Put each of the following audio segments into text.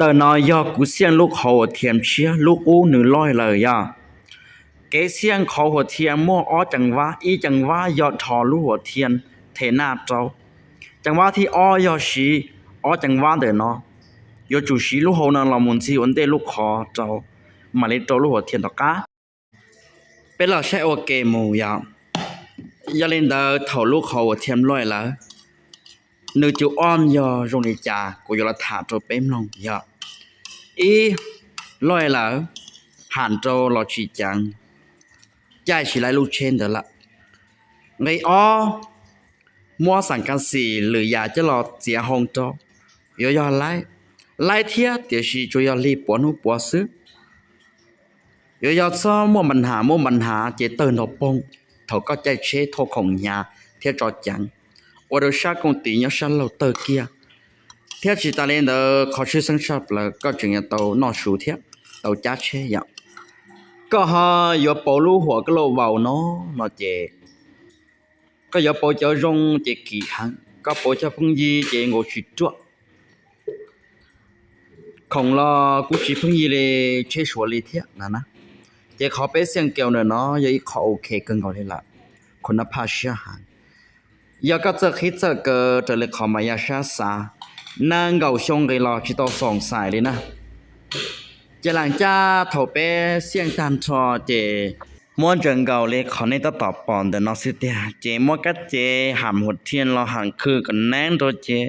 Ntawm no yog kuv xiaj lub qhov huam thiam tshiab, lub qub nws loj lawm yog. Kev xiaj qhov huam thiam muaj ob ceev vab, ib ceev vab yog dhos lub huam thiam them naj rau. Ceev vab thib ob yog siv ob ceev vab ntawm no, yuav tsum siv lub hau no los mus ntxig ua ntej lub qhov rau, mam li rau lub huam thiam tom qab. Peb los saib ua ke mus yog. Yog li ntawd thaum lub qhov huam thiam loj lawm, nws cus ob yog zoo li cas kuv yuav los tham rau peb mloog yog. Ib, loj lawm, ham rau los tsis ceev, caij tsis laib lub tsheb ntawd lawm. Nqe ob, muab xam kas xim lwm yam coj los txiav hoo rau, yuav yog laib, laib thiab tiam sis tsuas yog lig puav hnub puav xwb. Yuav yog txhob muaj npa nham, muaj npa nham ces tawg nrog poog thaum koj caij tsheb thauj khoom hnyav thiab tso ceev, ua rau sab kooj tis nyob sab laug tawg kiag. Thiab tsis tas li ntawd qhov tshwj xeeb tshaj plaws koj tseem yuav tau noj su thiab tau cab tsheb yom. Koj ho yuav pauv lub huam koj lub vaus no, no ces koj yuav pauv cov zoo ces kim heev, koj pauv cov pheej yig ces nkaus tsis ruaj. Khoom los kuj tsis pheej yig li tsheb Suav li thiab na. Ces qhov peb xiaj kiau ntawm no yog ib qho ok kawg nkaus li lawm, khuv nab phaj siab heev. Yog koj txawj qhib txawj kaw raws li qhov mas yaj sab xav, nees nkaum xyoo nqis los tsis tau xoom xais li na. Ces lam caj thaum peb xiaj tag nrho ces muab ntsaws nkaus li qhov nej tab tom pom ntawm no xwb tiag, ces muab kab cev ham huam thiam los ham khw kom neeb rau ces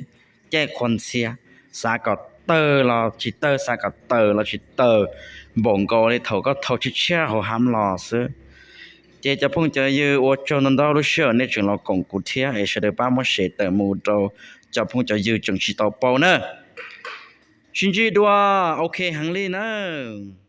caij qhuas ntxhias, xav kom tawg los tsis tawg, xav kom tawm los tsis tawm, npaum nkaus li thaum koj thau tshiab tshiab hauv ham los xwb. Ces cov phooj cov ywg, ua tsaug ntau ntau lub sij hawm nej tseem los koom kuv thiab es sawv daws pab muab share tawm mus rau cov phooj cov ywg tseem tsis tau paub na. Sib ntsib dua, ok heev li nawb.